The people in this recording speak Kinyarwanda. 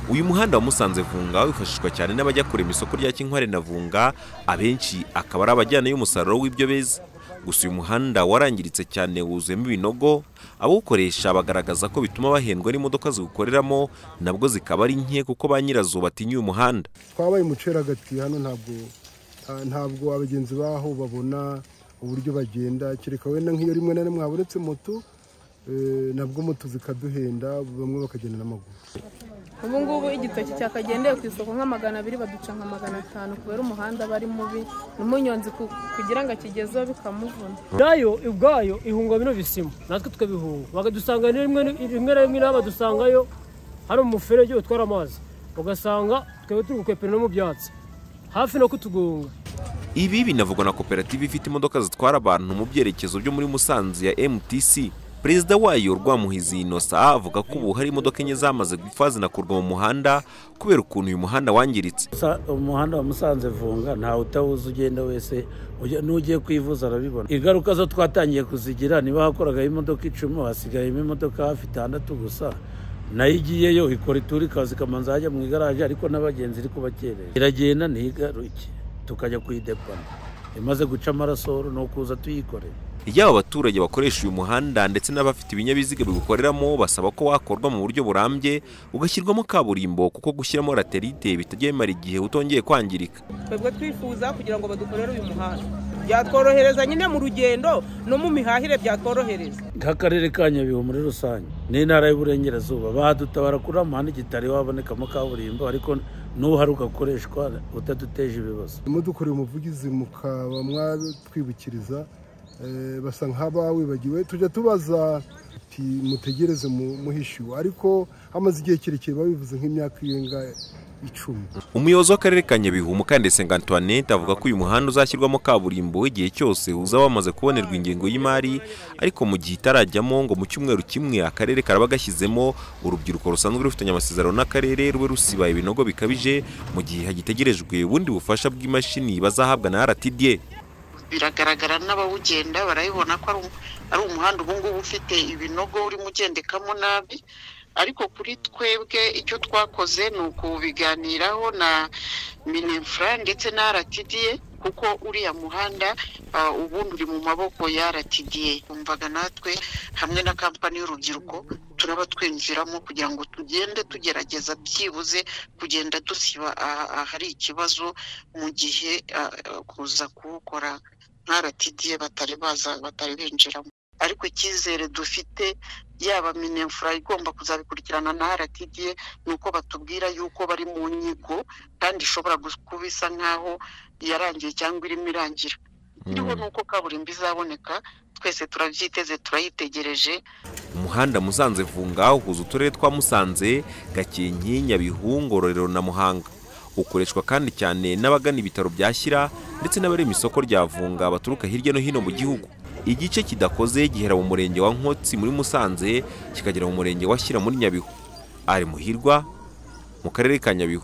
Uyu muhanda wa Musanze Vunga wifashishwa cyane n'abajya kurema isoko rya Kinkware na Vunga, abenshi akaba ari abajyana y'umusaruro w'ibyo beza. Gusa uyu muhanda warangiritse cyane, wuzuyemo ibinogo, abawukoresha bagaragaza ko bituma bahendwa n'imodoka ziwukoreramo, nabwo zikaba ari nke kuko ba nyirazo batinya uyu muhanda. Twabaye umuceragati hano, ntabwo abagenzi baho babona uburyo bagenda, kereka wenda nk'iyo rimwe na rimwe habonetse moto, nabwo moto zikaduhenda, bamwe bakagenda n'amaguru. Ubu ngubu igitoki cyakagendeye ku isoko nka 200 baduca nka 500 kubera umuhanda bari mubi, n'umunyonzi kugira ngo akigezeho bikamuvuna. Nayo ubwayo ihunga bino bisima, natwe tukabihunga, bakadusanga rimwe na rimwe badusangayo hari umuferege utwara amazi, ugasanga twebwe turi gukwepera no mu byatsi hafi no kutugonga. Ibi binavugwa na koperative ifite imodoka zitwara abantu mu byerekezo byo muri Musanze ya MTC. Perezida wayo Rwamuhizi Innocent avuga ko ubu hari imodoka enye zamaze gupfa zinakurwa mu muhanda kubera ukuntu uyu muhanda wangiritse. Umuhanda wa Musanze Vunga ntawe utawuzi, ugenda wese n'ugiye kwivuza arabibona. Ingaruka zo twatangiye kuzigira, niba hakoraga imodoka 10 hasigayemo imodoka hafi 6 gusa, nayo igiyeyo ikora ituri ikaza ikamanza hajya mu igaraje, ariko n'abagenzi iri kubakerera, iragenda ntigaruke, tukajya kuyidepana imaze guca amaraso no kuza tuyikorera. Yaba abaturage bakoresha uyu muhanda ndetse n'abafite ibinyabiziga bigukoreramo basaba ko wakorwa mu buryo burambye, ugashyirwamo kaburimbo, kuko gushyiramo laterite bitajya bimara igihe utongeye kwangirika. Twebwe twifuza kugira ngo badukorere uyu muhanda, byatworohereza nyine mu rugendo no mu mihahire, byatworohereza. Nk'akarere ka Nyabihu muri rusange n'intara y'Uburengerazuba badutabara kuri muhanda igitari wabonekamo kaburimbo, ariko n'uhari ugakoreshwa utaduteje ibibazo. Mudukoreye umuvugizi mukaba mwatwibukiriza, basa nk'abawibagiwe, tujya tubaza ati mutegereze muhishiwe, ariko hamaze igihe kirekire babivuze nk'imyaka irenga 10. Umuyobozi w'akarere ka Nyabihu Mukandesenga Antoinette avuga ko uyu muhanda uzashyirwamo kaburimbo igihe cyose uzaba wamaze kubonerwa ingengo y'imari, ariko mu gihe itarajyamo ngo mu cyumweru kimwe akarere karaba gashyizemo urubyiruko rusanzwe rufitanye amasezerano n'akarere rube rusiba ibinogo bikabije, mu gihe hagitegerejwe ubundi bufasha bw'imashini bazahabwa na RTDA. Biragaragara n'abawugenda barabibona ko ari umuhanda ubu ngubu ufite ibinogo urimo ugendekamo nabi, ariko kuri twebwe icyo twakoze ni ukubiganiraho na Mininfra ndetse na RTDA, kuko uriya muhanda ubundi uri mu maboko ya RTDA. Umvaga natwe hamwe na kampani y'urubyiruko turaba twinjiramo kugira ngo tugende tugerageza byibuze kugenda dusiba ahari ikibazo, mu gihe kuza kuwukora nka RTDA batari baza batari binjiramo. Ariko icyizere dufite yaba Mininfra igomba kuzabikurikirana na RTDA ni uko batubwira yuko bari mu nyigo kandi ishobora kuba isa nkaho yarangiye cyangwa irimo irangira. Iriho nuko kaburimbo izaboneka, twese turabyiteze, turayitegereje. Umuhanda Musanze Vunga uhuza uturere twa Musanze, Gakenke, Nyabihu, Ngororero na Muhanga. Ukoreshwa kandi cyane n'abagana ibitaro bya Shyira ndetse n'abarema isoko rya Vunga baturuka hirya no hino mu gihugu. Igice kidakoze gihera mu murenge wa Nkotsi muri Musanze kikagera mu murenge wa Shyira muri Nyabihu. Ari Muhirwa mu karere ka Nyabihu.